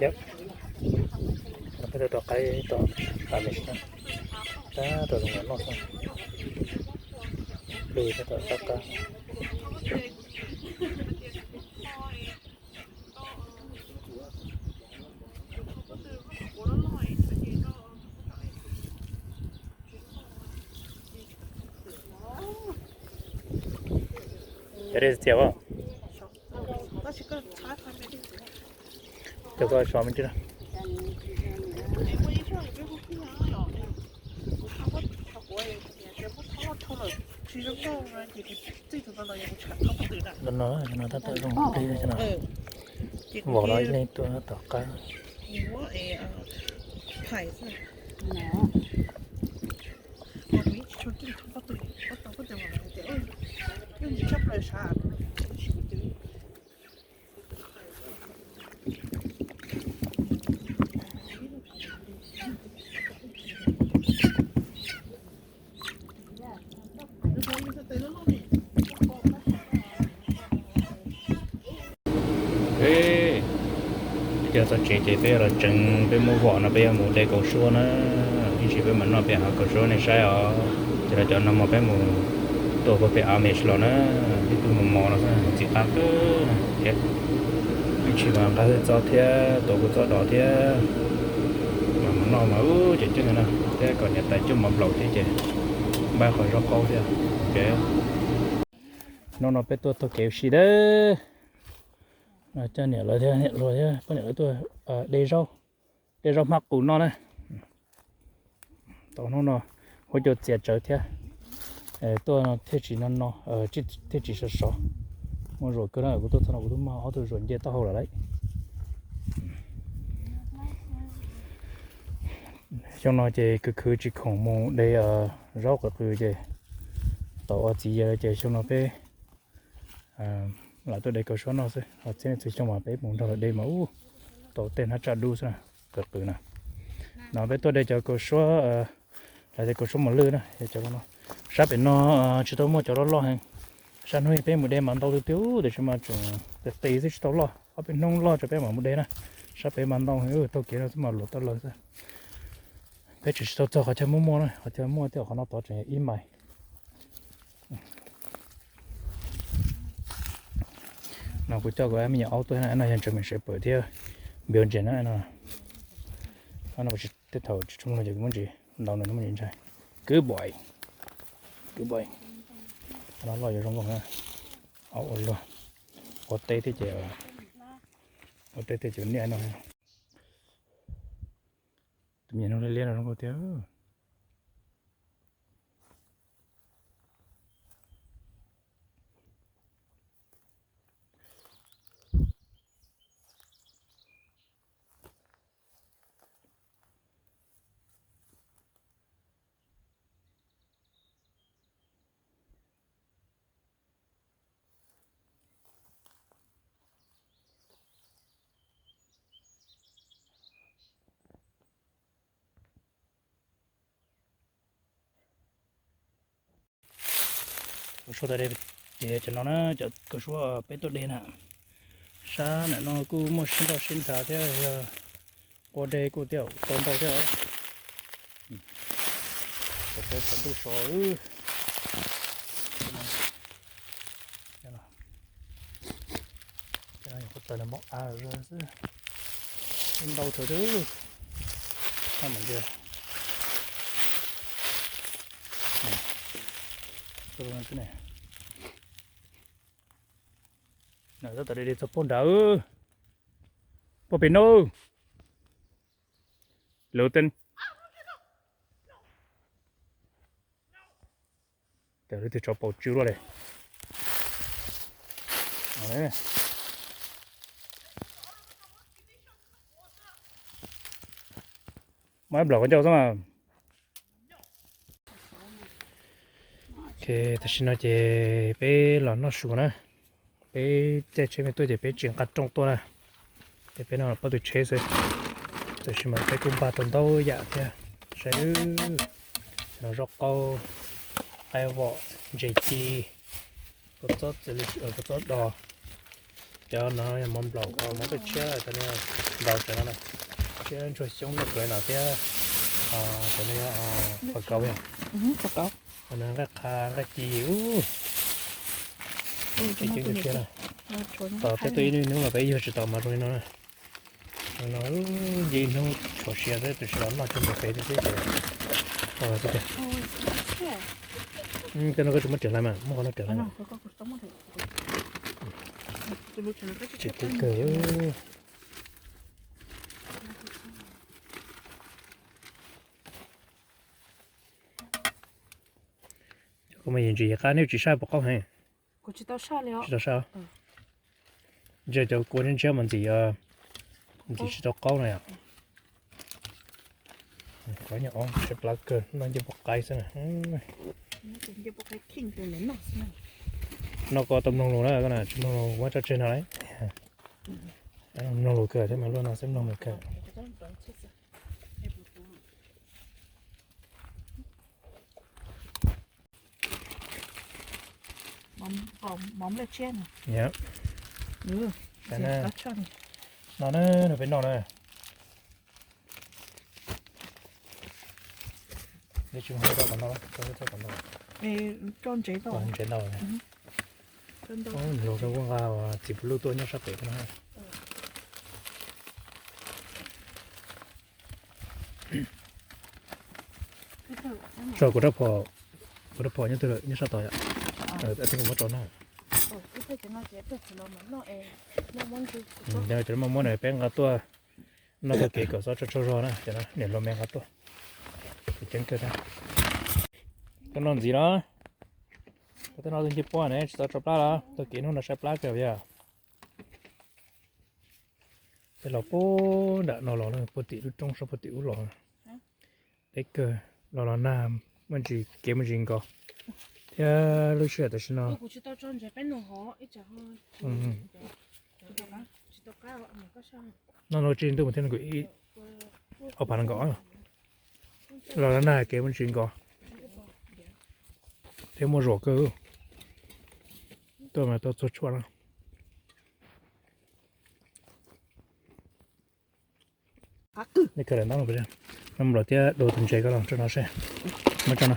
Yog, no peb tuaj rau qaib tom qab me ntsis na, tab tom zoo noj xwb, lwj tab tom qab qab. Cov dej txias os. Cov koj so me ntsis na. No, no, no tab tom zoo plig no. Vom los ib leeg tuaj tom qab. Peb cov txog tsev ces peb yuav los tseev, peb muab vom no peb yuav mus de kaus suab na. Ib ntsis peb mam noj peb hauv kaus suab nej saib os. Ces los cov no mas peb mus tua pem av me ntsis los na, peb twb mus mos no xwb, ntxim qab kawg na thiab. Ib ntsis mas nqa xwb txob thiab, tua kuv txob dov thiab. Mas mus noj mas ub ces coob na, thiab kom niam tais coj mov nplaum thiab ces npaj qhov zaub qaub thiab. Ces hnub no peb tuaj taug kev ua si dawb. Coj niam lawv thiab, niam hluas thiab poj niam lawv tuaj de zaub, de zaub hmab qus noj na. Tau hnub no huab cua txias tsawv thiab, tuaj thiaj tsis no no, thiaj tsis sov sov. Muaj zuam kawg na, kuv tuaj txog no kuv twb muaj ob tug zuam nce taub hau lawm lauj. Xyoo no ces khwv khwv tsis khoom mus de zaub qws qws ces tau ua txiv yawg ces xyoo no peb lam tuaj de kaus suab noj xwb, ho txhiab txhua xyoo mas peb mus nrog lawv de mas ub, tau tej hnab tsaj dub xwb na, qws qws na. No peb tuaj de cov kaus suab, lawv tias kaus suab mos lwj na, cov no. Sab pem no tsis tau muaj cov loj loj heev. Sab hnub peb mus de mas ntau tiag tiag, tiam sis mas tseem qis qis xwb tsis tau loj, ob peb hnub loj tso peb mam mus de na. Sab pem mas ntau heev, taug kev no xwb mas luam tau lawm xwb. Peb tseem tsis tau txog qhov chaw muaj muaj na, qhov chaw muaj tej qhov no tod tseem yog ib mais. No kuv coj kuv me nyuam aub tuaj na, no yog German Shepherd thiab Belgian na no. No kuv tsis, tej thaum tsis tshua mloog ces kuv muab ntsis ntau no muab ntsis ntshai. Good boy. Good boy. No loj yuav zoo nkauj na. Aub ua luaj. Ua teb thiab ces, ua teb thiab ces niaj no. Tus me nyuam no liab liab no zoo nkauj thiab. Ua suab tas li ces cov no na, cov kaus suab peb tuaj de na. Sab ntawm no kuj muaj sib nrauj sib nrhav thiab, yog qua de kuj thiaj tau ntau thiab os. Cov peb cov ntuj so xwb. Ces no yog qhov txawv nws mob av zog xwb, ntau tsawv xwb. Noj mas ntiag. Nws tab tom de de txog puag nrad, puag pem no. Lawv ten. Cov lub twg tsov paum tsw luaj li. Muaj ib nplam qhov ncauj xwb mas. Ok, tam sim no ces peb los noj su na. Peb caij tsheb me tuaj ces peb tsis nqa rooj tuaj na. Ces peb noj pob tw tsheb xwb. Tam sim no peb kuj npaj tau ntau yam thiab. Saib, no zaub qaub, qaib vom, ntses ci, kua txob, kua txob dos, Cov no yog mov nplaum, mov pej tshiab, cov no ntaus cov no na, thiab ntsuag xyoob noj kawg no thiab, cov no yog fab kaus yog, no nqaij qha nqaij ci ub, ci ceeb tiag tiag na. Tos peb tuaj ib hnub los peb yuag tsis tau mas zoo li no na. No nce ib hnub tshuav sia xwb, tab sis los noj tsis npaum pem thiab ces, tej no koj tsis muab riam hlais mas muab qhov no riam hlais. Tsis teb kawg. Cov kua mas yim ntsis yim qab, neb tsis saj puas qaub heev? Tsis tau saj. Ntsia cov kua ntshiab ntshiab mas ntxim, ntxim tsis tau qaub no yom. Qhov nyob ob sab plab kawg, noj ncej puab qaib xwb na. Noj koj tau mloog lus na, koj na tsis mloog lus muab tso tseg no lauj. Mloog lus kawg thiab mas luaj no xwb, mloog lus kawg. Yog, no na, nws peb noj na. Neb tsis muab rau tom no, rau tom no. Ntses ntau. Los rau kuj nqa txiv pus luj tuaj nyob sab pem no. Tso kuv rab phom, kuv rab phom nyob twg lawm, nyob sab tod yom. Kuv muab rau no. Cov muaj muab na peb nqa tuaj noj txoj kev kom xob tsaug tsaug zog na, cov no niam hluas me nqa tuaj. Ceeb kawg thiab. Koj noj ntxiv los? Koj twb noj tau ncej puab ne, tsis tau tso plab los? Txoj kev hnub no saib plab kawg yog. Peb los puag nram no los, puag tim lub roob sab puag tim ub los. Deb kawg, los los nag, muaj ntsis kev muaj ntsis nkos, thiab lub sij hawm tam sim no no no tsis ntuj mus thiab no kuv ib ob phav nees nkaum. Los los nag kev muaj ntsis nkos, thiab muaj zuam kawg. Tuaj mas tuaj txhua tshuaj na. Nej kawg daim ntaub no, no nplom thiab du tus ntses ko los tso no seb. Muab tso no.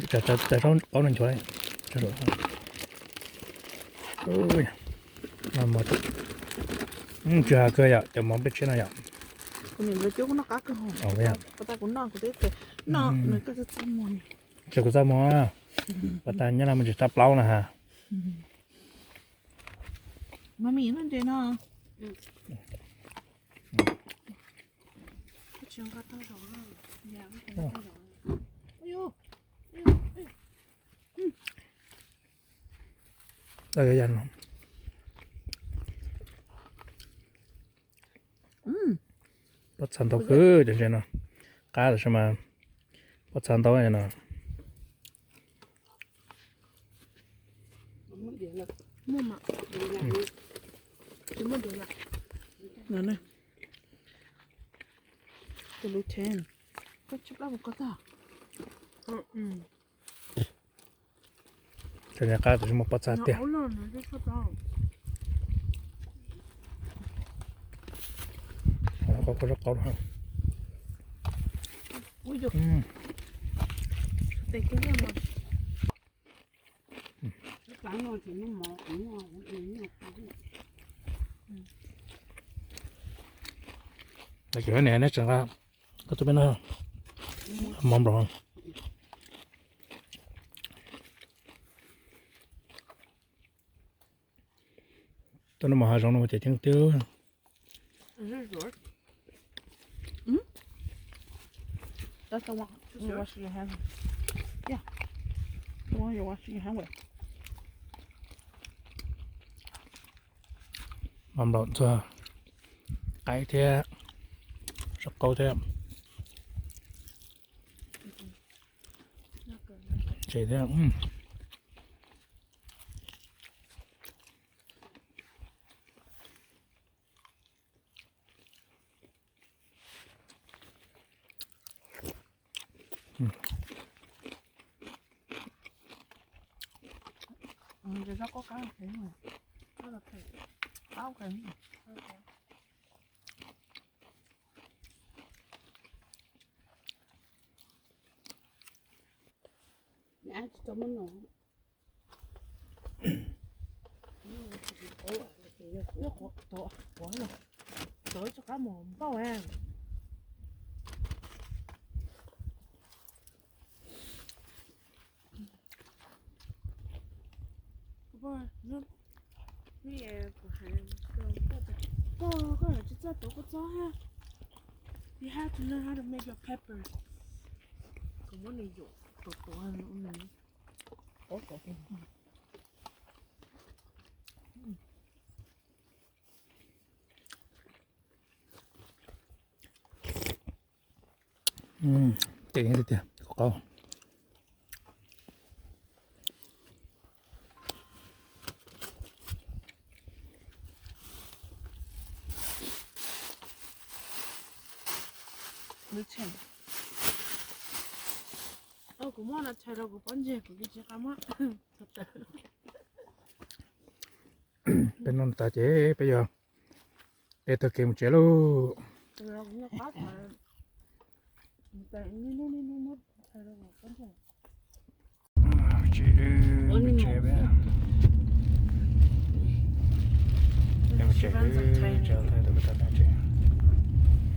Tsam zaub qaub no nchuav. Tsis has kawg yom, cov mov pej tshiab no yom. Ces kuv txaj muag, pas tas nyob no me ntsis txaj plaub na ha. Pob txha ntau kawg cov ntses no, qab tab sis mas pob txha ntau no. Cov no qab tab sis muaj pob txha tiag. Qab, qab, qab. Ces ne, neb tseem nqa koj tus peb no mov nplaum. Tuaj noj mov hav zoov no ces ceeb tiag. Mov nplaum txog qaib thiab, sab qaub thiab, ntses thiab. Tuav ib tug qab mus npauj. Koj, koj tsis txawj tuav koj txob ha. You have to learn how to make your pepper. Kuv muab nws yuam tuav tuav. Ces tiag tiag, qaub. Kuv muab no tshais rau kuv pob ntseg, kuv tsis tsis qab muab. Peb noj tas ces peb yog peb taug kev mus tsev lauj. Tsev, peb mus tsev, tsev thaij tus ko taw tsev.